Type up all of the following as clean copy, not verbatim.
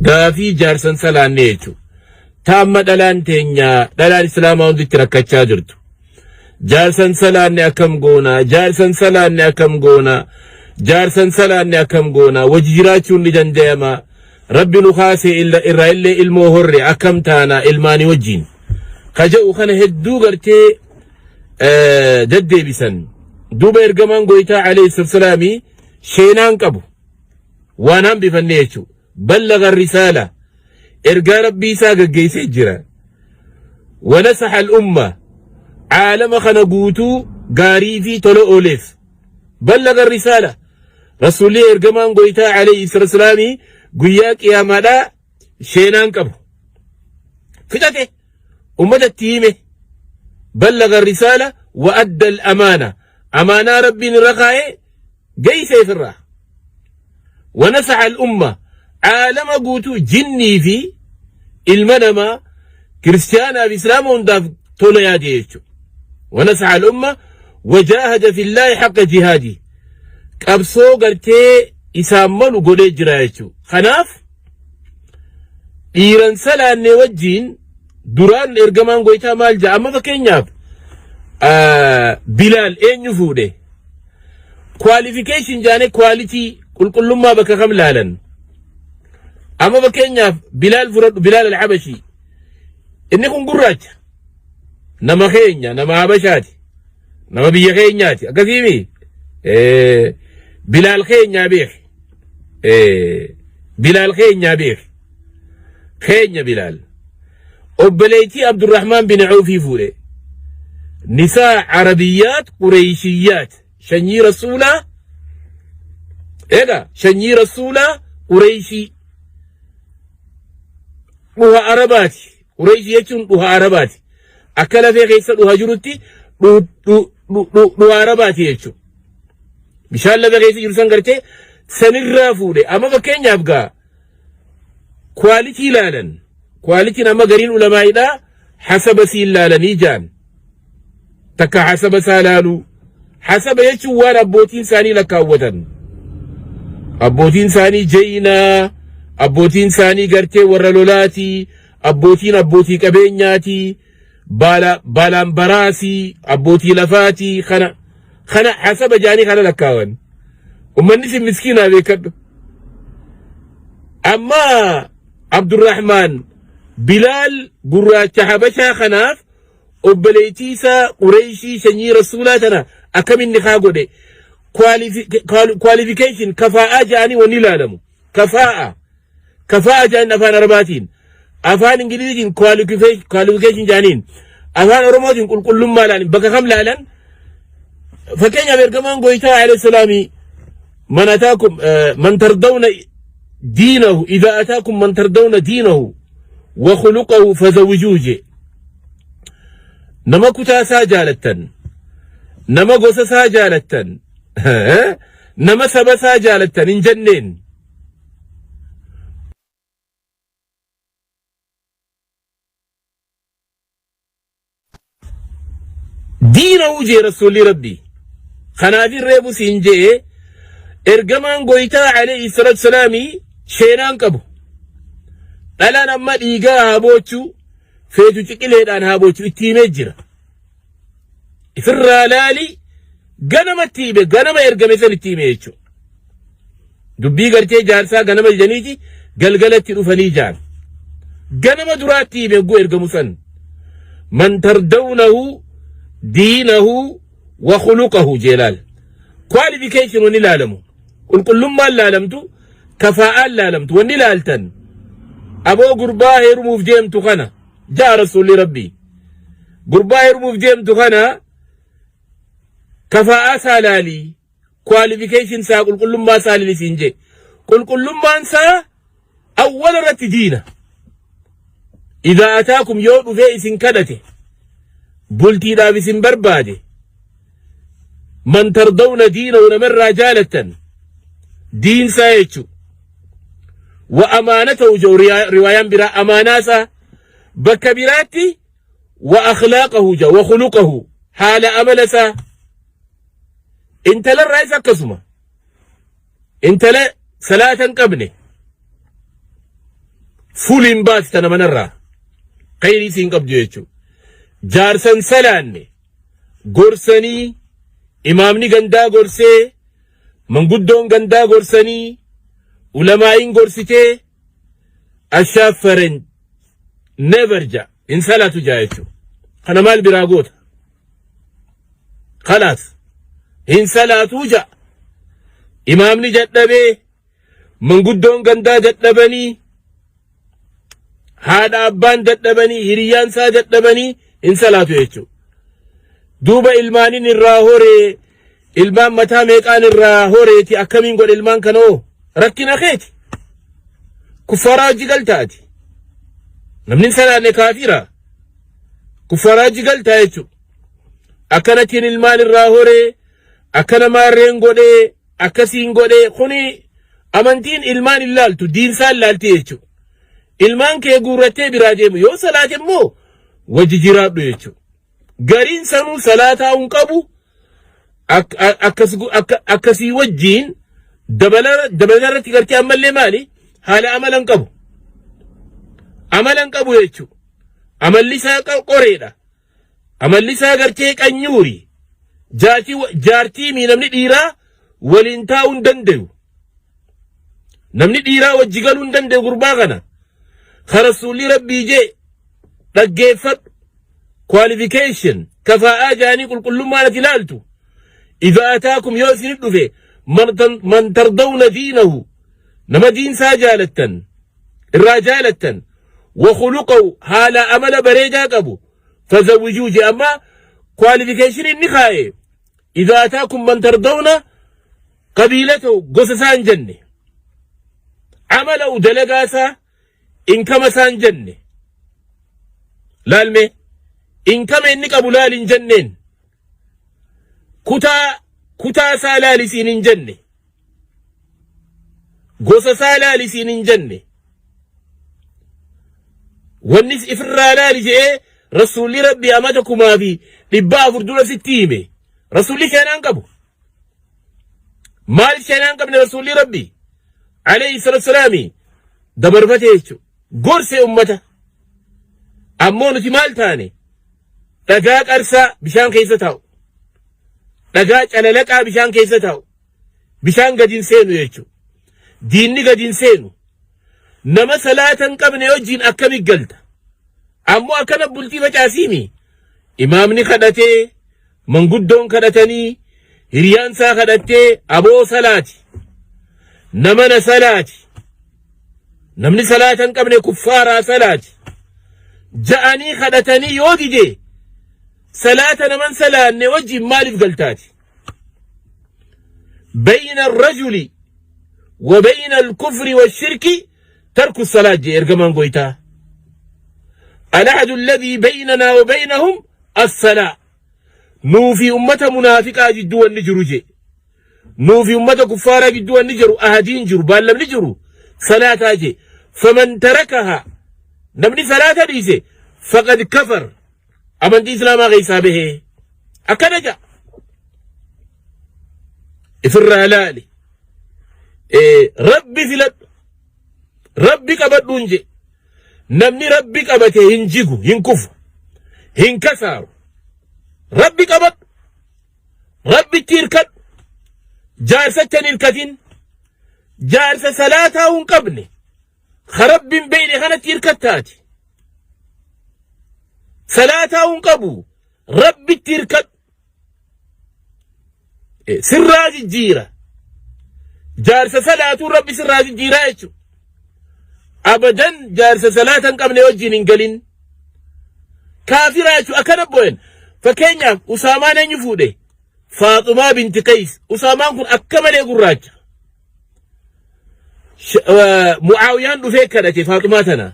Gaafii jaarsan salaannee jechuudha. Ta amma dhalaan teenya dhalaan islaamaa hundi itti rakkachaa jirtu. Jaarsan salaanne akkam goona? Jaarsan salaanne akkam goona? Jaarsan salaanne akkam goona? Wajji jiraachuun ni danda'ama. Rabbi nu kaase irraa illee ilmoo horre akkam taana ilmaanii wajjiin. Ka jedhu kana hedduu gartee deddeebisan. Duuba ergamaan goytaa alayhi salaami sheenaan qabu. Waan hambifannee jechuudha. Ballaga risaala. Ergaa rabbii isaa gaggeessee jira. Wanasaha al-umma. Caalama kana guutuu gaarii fi tola ooleef. Ballaga risaala. Rasuulli ergamaan goytaa alayhi salaami guyyaa qiyaamaadhaa sheenaan qabu. Fixate. Ummata itti hime. Ballaga risaala wa adda al-amaana. Amaanaa rabbiin irra kaa'e geeyse ifirraa. Wanasaha al-umma. Caalama guutuu jinnii fi ilma namaa kiristiyaanaa fi islaama hundaaf tola yaade jechuudha. Wanasaha al-umma wajaahada fillaahi haqqa jihaadii. Qabsoo gartee isaan malu godhee jira jechuudha. Kanaaf dhiiran salaannee wajjiin duraan ergamaan goytaa maal ja'a amma fakkeenyaaf Bilaal eenyu fuudhe qualification jaane quality qulqullummaa bakka kam laalan amma fakkeenyaaf Bilaal fudhadhu Bilaal al-Habashii inni kun gurraacha nama keenya nama Habashaati nama biyya keenyaati akkasiimi Bilaal keenyaa beeki Bilaal keenyaa beeki keenya Bilaal obboleettii Abdurrahmaan bin Awfii fuudhe nisaa Arabiyyaat Qureeshiyyaat sanyii Rasuulaa egaa sanyii Rasuulaa Qureeshii dhuha Arabaati Qureeshii jechuun dhuha Arabaati akka lafee keessa dhuha jirutti dhuha Arabaati jechuudha. Bishaan lafa keessa jiru san gartee sanirraa fuudhe amma fakkeenyaaf gaa kwaalitii ilaalan kwaalitiin amma gariin ulamaa'idha hasaba sii ilaalanii jaan takka hasaba isaa laaluu hasaba jechuun waan abbootiin isaanii lakkaawwatan abbootiin isaanii jeynaa abbootiin isaanii gartee warra lolaatii abbootiin abbootii qabeenyaatii baala baalaan baraasii abbootii lafaatii kana kana hasaba jaanii kana lakkaawan ummanni sin miskiinaa beekadhu amma Abdurrahmaan Bilaal gurraacha habashaa kanaaf obboleettii isaa Qureeshii sanyii rasuulaa tana akkamiin nikaa godhe qualification kafaa'aa jaanii wanni ilaalamu kafaa'a Kafaa'a jedhan afaan Arabaatiin, afaan Ingiliziitiin qualification jedhaniin, afaan Oromootiin qulqullummaa laalan bakka kam laalan? Fakkeenyaaf ergamaan goytaa alayhi salaamii man ataakum man tardawna diinahu idhaa ataakum man tardawna diinahu wa khuluqahu fazawijuhu jee. Nama kutaa isaa jaalattan, nama gosa isaa jaalattan, nama saba isaa jaalattan hin jenneen. Diinahu jee rasuulli rabbii kanaafin reefu siin jee ergamaan goytaa alayhi salatu salaamii sheenaan qabu dhalaan amma dhiigaa haa boochuu feetu ciqileedhaan haa boochuu itti himee jira ifirraa laali ganama itti hime ganama ergame san itti hime jechuudha. Dubbii gartee jaarsaa ganama jedhaniiti galgalatti dhufanii jaan. Ganama duraatti hime hogguu ergamu san. Man tardawnahu diinahu wa khuluqahu jeelaal. Qualification wanni ilaalamu. Qulqullummaan laalamtu kafaa'aan laalamtu wanni ilaaltan. Aboo gurbaa heerumuuf deemtu kana ja'a rasuulli rabbii. Gurbaa heerumuuf deemtu kana kafaa'aa isaa laalii. Qualification isaa qulqullummaa isaa lili siin jee. Qulqullummaan isaa awwala irratti diina. Idaa ataakum yoo dhufee isin kadhate bultiidhaaf isin barbaade man tardawna diinahu namarraa jaalattan diinsaa jechu wa amaanatahu jedhu riwaayaan biraa amaanaa isaa bakka biraatti wa akhlaaqahu jedha wa khuluqahu haala amala isaa Intala irraayis akkasuma. Intala salaata hin qabne. Fuliin baasi tana manarraa. Khayrii siin qabdu jechuudha. Jaarsan salaanne gorsanii imaamni gandaa gorsee manguddoon gandaa gorsanii ulamaa'iin gorsitee ashaaffaren never ja hin salaatu jaa jechuudha. Kana maal biraa goota? Kalaas hin salaatuu ja. Imaamni jadhabee manguddoon gandaa dadhabanii haadha abbaan dadhabanii hiriyyaan isaa dadhabanii hin salaatu jechuudha. Duuba ilmaanin irraa horee ilmaan mataa meeqaan irraa horeeti akkamiin godhe ilmaan kanoo rakkina keeti. Kuffaaraa hojii galtaati. Namni hin salaanne kaafira. Kuffaaraa hojii galtaa jechuudha. Akkanattiin ilmaan irraa horee akkana maarreen godhee akkasiin godhee kuni amantiin ilmaan hin laaltu diinsaan laalti jechuudha. Ilmaan kee guurrattee biraa deemu yoo salaate immoo wajji jiraadhu jechuudha. Gariin sanuu salaataa hin qabu akkasii wajjiin dabala irratti gartee ammallee maali haala amala hin qabu. Amala hin qabu jechuudha. Amalli isaa qoreedha. Amalli isaa gartee qanyuuri. Jaartii mii namni dhiiraa waliin taa'uu hin dandayu. Namni dhiiraa wajji galuu hin dandayu gurbaa kana. Ka rasuulli rabbii jee dhaggeeffadhu. Qualification kafaa'aa jaanii qulqullummaan ati ilaaltu. Idha ataakum yoo isin dhufe man tardawna diinahu nama diinsaa jaalattan irraa jaalattan wa khuluqahu haala amala bareedaa qabu fazawwijuu je amma qualification inni kaaye idha ataakum man tardawna qabiilatahu gosa isaa hin jenne amalahu dalagaa isaa inkama isaa hin jenne laalme inkama inni qabu laal hin jenneen kutaa kutaa isaa laali siin hin jenne Gosa isaa laali siin hin jenne. Wannis ifirraa laali je'ee rasuulli rabbi amata 1400 dura sitti hime. Rasuulli sheenaa hin qabu. Maal sheenaa hin qabne rasuulli rabbi? Alayhi salatu salaami dabarfate jechuudha. Gorse ummata. Ammoo nuti maal taane? Dhagaa qarsaa bishaan keessa taa'u. Dhagaa calalaqaa bishaan keessa taa'u. Bishaan gadi hin seenu jechuudha. Diinni gadi hin seenu. Nama salaata hin qabne wajjin akkami galta? Ammoo akkana bultii facaasiimi. Imaamni kadhatee, manguddoon kadhatanii, hiriyaan isaa kadhattee aboo salaati. Nama na salaati. Namni salaata hin qabne kuffaaraa salaati. Ja'anii kadhatanii yoo dide salaata naman salaanne wajjin maaliif galtaati? بين الرجل وبين الكفر والشرك ترك الصلاة جي إرجمان قويتا العهد الذي بيننا وبينهم الصلاة نوفي أمة منافقة جدو النجر جي نوفي أمة كفارة جدو النجر أهدين جر بالم نجر صلاة جي فمن تركها نبني صلاة ديسي فقد كفر Amantii Islaamaa keessaa bahee akkana ja'a. Ifirraa laali. Rabbi filadhu. Rabbi qabadhuun jedhe. Namni Rabbi qabate hin jigu, hin kufu, hin kasaaru. Rabbi qabadhu. Rabbitti hirkadhu. Jaarsatti hin hirkatin. Jaarsa salaataa hin qabne. Ka Rabbi hin beeyne kanatti hirkattaati. Salaataa hin qabu. Rabbitti hirkadhu. Sirraa jijjiira. Jaarsa salaatuun Rabbi sirraa jijjiiraa jechuudha. Abadan jaarsa salaata hin qabne wajjin hin galin. Kaafiraa jechuudha akkana bo'en. Fakkeenyaaf Usaamaan eenyu fuudhe? Faaxumaa binti Qays. Usaamaan kun akka malee gurraacha. Mu'aawiyaan dhufee kadhate Faaxumaa tana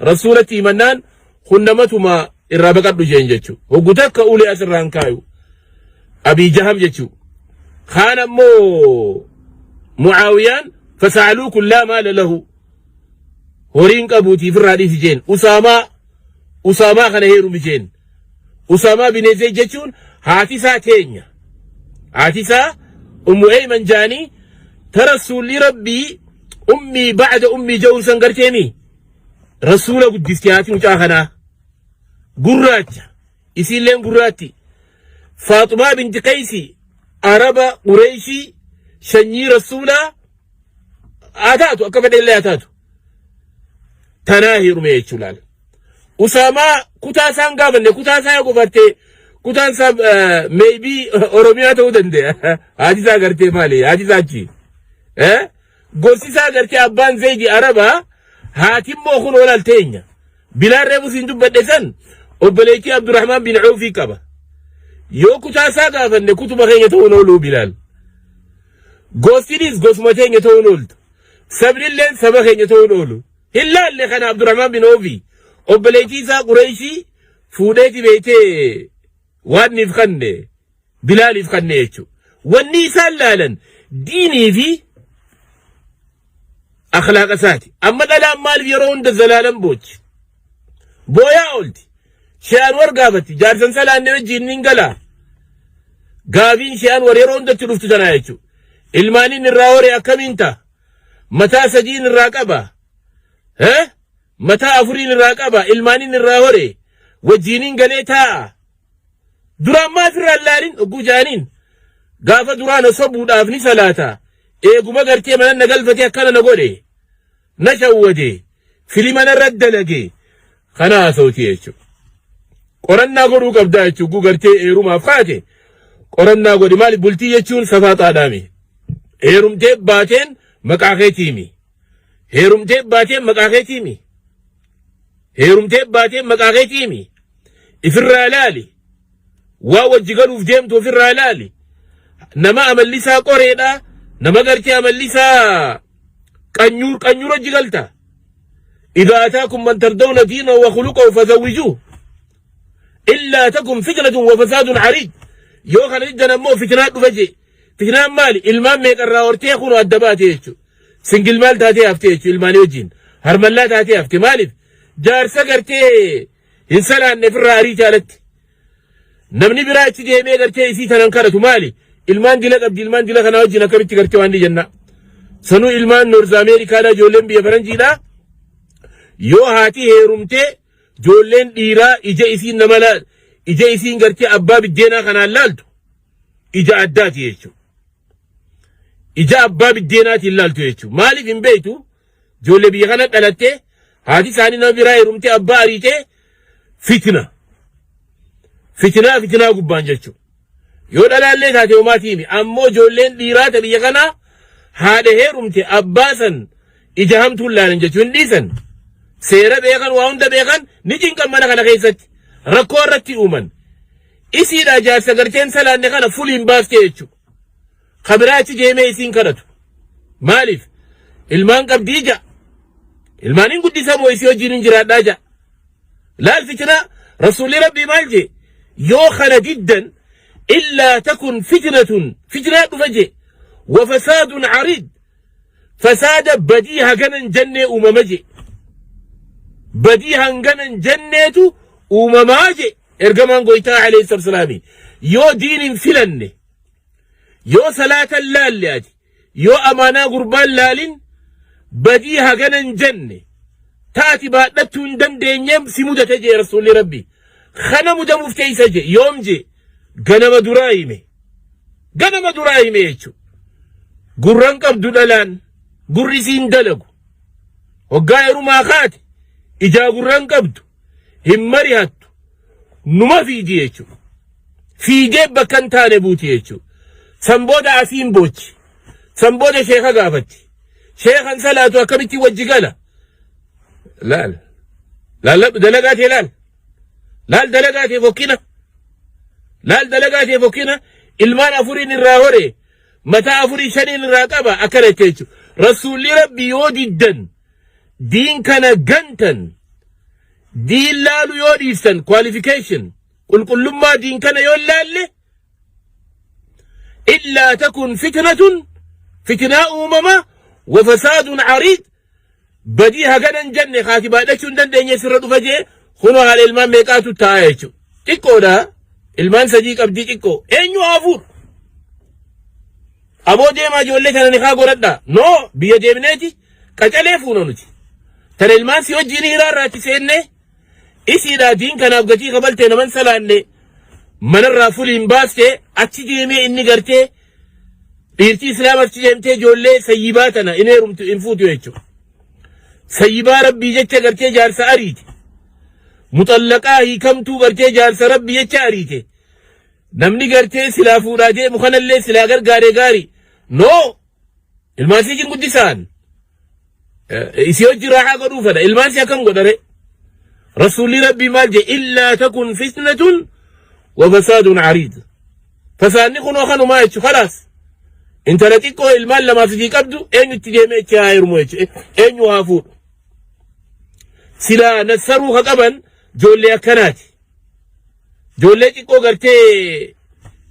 rasuulatti himannaan kun namatuma irraa baqadhu jeen jechu. Hoggu takka ulee asirraan kaayu. Abii Jaham jechu. Kaan ammoo Mu'aawiyaan fasaaluu kun laa maala lahu. Horiin qabuutiif irraa dhiisi jeen. Usaamaa kana heerumi jeen. Usaamaa bin Zayd jechuun haati isaa teenya. Haati isaa Ummu Eyman jaanii ta rasuulli rabbii ummii ba'da ummii ja'uun san garteemi. Rasuula guddifti haati mucaa kanaa. Gurraacha. Isiilleen gurraatti. Faaxumaa binti Qaysi Araba Qureeshii sanyii Rasuulaa haa taatu akka fedhe illee haa taatu. Tanaa heerume jechuu laala. Usaamaa kutaa isaan gaafanne kutaa isaa yoo gaafatte kutaan isaa maybe Oromiyaa ta'uu danda'a. Haati isaa gartee maali? Haati isaa achi. Gosti isaa gartee abbaan Zaydi Arabaa haati immoo kun olaal teenya. Bilaan reefu siin dubbadhe san obboleettii Abdurrahmaan bin Awfii qaba. Yoo kutaa isaa gaafanne kutuma keenya ta'uun ooluu Bilaal. Gostinis gosuma teenya ta'uun ooltu. Sabnilleen saba keenya ta'uun oolu. Hin laalle kana Abdurrahmaan bin Awfii obboleettii isaa Qureeshii fuudheeti beektee waan niif kanne Bilaaliif kanne jechuudha. Wanni isaan laalan diinii fi akhlaaqa isaati. Amma dhalaan maaliif yeroo hunda zalaalan boochi? Booyaa oolti. Shee Anwar gaafatti. Jaarsan salaanne wajjin niin galaa. Gaafiin Shee Anwar yeroo hundatti dhuftu tanaa jechuudha. Ilmaaniin irraa horee akkamiin ta'a? Mataa sadiin irraa qaba. Mataa afuriin irraa qaba. Ilmaaniin irraa horee. Wajjiiniin galee taa'a. Duraan maaf irraa hin laalin ogguu jaaniin gaafa duraa na sobuudhaaf ni salaata. Eeguma gartee mana na galfatee akkana na godhe. Na shawwade. Filima narra dalage. Kana haasawti jechuudha. Qorannaa godhuu qabdaa jechuudha. Ogguu gartee heerumaaf kaate qorannaa godhi. Maali bultii jechuun safaaxaadhaami. Heerumtee baateen maqaa keetiimi. Heerumtee baateen maqaa keetiimi. Heerumtee baateen maqaa keetiimi. Ifirraa laali. Waa wajji galuuf deemtu ofirraa laali. Nama amalli isaa qoreedha. Nama gartee amalli isaa qanyuur qanyuur wajji galta. Idhaa ataakum man tardawna diinahu wa khuluqahu fazawwijuuh. Illaa takun fitnatun wa fasaadun ariid. Yoo kana diddan ammoo fitnaa dhufa jee. Fitnaan maali? Ilmaan meeqarraa hortee kunoo adda baate jechuudha. Singil maal taatee haftee jechuudha ilmaanii wajjin. Harmallaa taatee hafte maaliif? Jaarsa gartee hin salaanne ofirraa ariite alatti. Namni biraa achi deemee gartee isii tanan kadhatu maali? Ilmaan dila qabdi ilmaan dila kanaa wajjin akkamitti gartee waan ni jenna. Sanuu ilmaan Noorz Ameerikaadhaa ijoolleen biyya faranjiidhaa yoo haati heerumtee ijoolleen dhiiraa ija isiin nama ija isiin gartee abbaa biddeenaa kanaan laaltu ija addaati jechuudha. Ija abbaa biddeenaatiin laaltu jechuudha. Maaliif hin beektu? Ijoollee biyya kana dhalattee haati isaanii nama biraa heerumtee abbaa ariitee fitna. Fitnaa fitnaa gubbaan jechuudha. Yoo dhalaallee taate homaatii himi. Ammoo ijoolleen dhiiraa ta biyya kanaa haadha heerumte abbaa san ija hamtuun laalan jechuun hin dhiisan. Seera beekan waa hunda beekan ni cinqan mana kana keessatti. Rakkoo irratti uuman. Isiidha jaarsa garteen salaanne kana fuliin baaftee jechuudha. Ka biraa achi deemee isiin kadhatu. Maaliif? Ilmaan qabdii ja'a. Ilmaaniin guddisamoo isii wajjin hin jiraadhaa ja'a. Laal fitnaa rasuulli rabbii maal jee? Yoo kana diddan illaa takun fitnatun fitnaa dhufa jee. Wa fasaadun ariid fasaada badii hagana hin jennee uumama jee. Badii hangana hin jenneetu uumamaa jee. Ergamaan goytaa alayhi salaami. Yoo diin hin filanne Yoo salaata hin laalle ati, yoo amaanaa gurbaan laalin badii hagana hin jenne taati baadhachuu hin dandeenyeem si mudate jee rasuulli rabbi. Kana mudamuuf teessa jee yoom jee ganama duraa hime. Ganama duraa hime jechuudha. Gurran qabdu dhalaan gurri siin dalagu. Hoggaa heerumaa kaate ijaa gurran qabdu hin marihattu numa fiigi jechuudha. Fiigee bakka hin taane buuti jechuudha. San booda asiin boochi. San booda sheeka gaafatti. Sheekan salaatu akkamitti wajji gala. Laal. Laalladhu dalagaa tee laal. Laal dalagaa tee fokkina. Laal dalagaa tee fokkina. Ilmaan afuriin irraa hore. Mataa afurii shaniin irraa qaba akkana jette jechuudha. Rasuulli Rabbi yoo diddan diin kana gantan diin laalu yoo dhiiftan qualification qulqullummaa diin kana yoo laalle illaa takun fitnatun fitnaa uumama wa fasaadun ariid badii hagana hin jenne kaati baadhachuu hin dandeenye sirra dhufa jee kunoo haala ilmaan meeqaatu ta'a jechuudha. Xiqqoodha ilmaan sadii qabdii xiqqoo eenyu haa fuudhu. Aboo deemaa ijoollee tana nikaa godhadhaa. Noo biyya deemneeti qacalee fuuna nuti. Tana ilmaan si wajjiin hiraarraa itti seenne isiidhaa diin kanaaf gatii kabaltee naman salaanne manarraa fuliin baaste achi deemee inni gartee dhiirtii islaama achi deemtee ijoollee sayyibaa tana in heerumtu in fuutu jechuudha. Sayyibaa rabbii jecha gartee jaarsa ariite. Muxallaqaa hiikamtuu gartee jaarsa rabbii jecha ariite. Namni gartee silaa fuudhaa deemu kanallee silaa gargaaree gaarii. No! Ilmaan siitiin guddisaan. Isii hojii raaxaa godhuu fedha. Ilmaan sii akkam godhare? Rasuulli Rabbii maal jedhe? Illaa takun fitnatun wa fasaadun ariid. Fasaadni kunoo kanumaa jechuudha. Kalaas. Intala xiqqoo ilmaan lamaaf isii qabdu eenyutti deemee itti haa heerumu jechuudha. Eenyu haa fuudhu. Silaa nassaruu ka qaban ijoollee akkanaati. Ijoollee xiqqoo gartee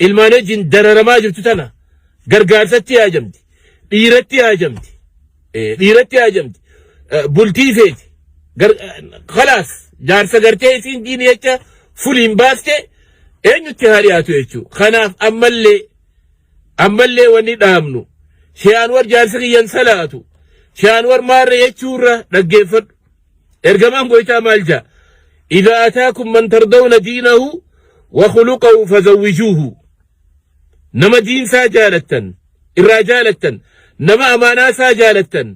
ilmaan wajjin dararamaa jirtu tana gargaarsatti haajamti. Dhiiratti haajamti. Dhiiratti haajamti. Bultii feeti. Kalaas jaarsa gartee isiin diini jecha fuliin baaste eenyutti haa dhiyaatu jechuudha. Kanaaf ammallee ammallee wanni dhaamnu Shee Anwar jaarsi kiyyan salaatu Shee Anwar maarra jechuurra dhaggeeffadhu. Ergamaan goytaa maal jaa? Idaa ataakum man tardawna diinahu wa khuluqahu fazawwijuuhu. Nama diinsaa jaalattan, irraa jaalattan, nama amaanaasaa jaalattan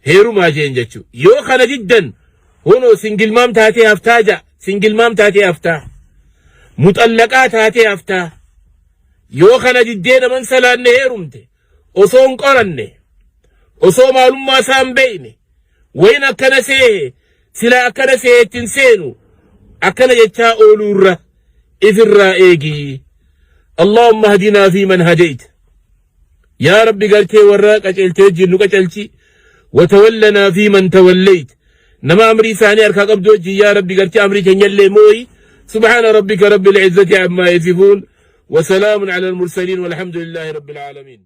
heerumaa jeen jechuu. Yoo kana diddan hunoo singilmaam taatee haftaa jaa, singilmaam taatee haftaa. Muxallaqaa taatee haftaa. Yoo kana diddee naman salaanne heerumte osoo hin qoranne osoo maalummaa isaa hin beekne wayin akkana seehe silaa akkana seehe ittiin seenu akkana jechaa ooluurra ifirraa eegi. Allahumma hadinaa fi man hadayt. Yaa Rabbi gartee warra qaceeltee wajjin nu qacelchi. Watawallanaa fi man tawallayt. Nama amrii isaanii harkaa qabdu wajjin yaa Rabbi gartee amrii keenyallee mooyi. Subhaana rabbika rabbil izzati ammaa yasifuun. وسلام على المرسلين والحمد لله رب العالمين.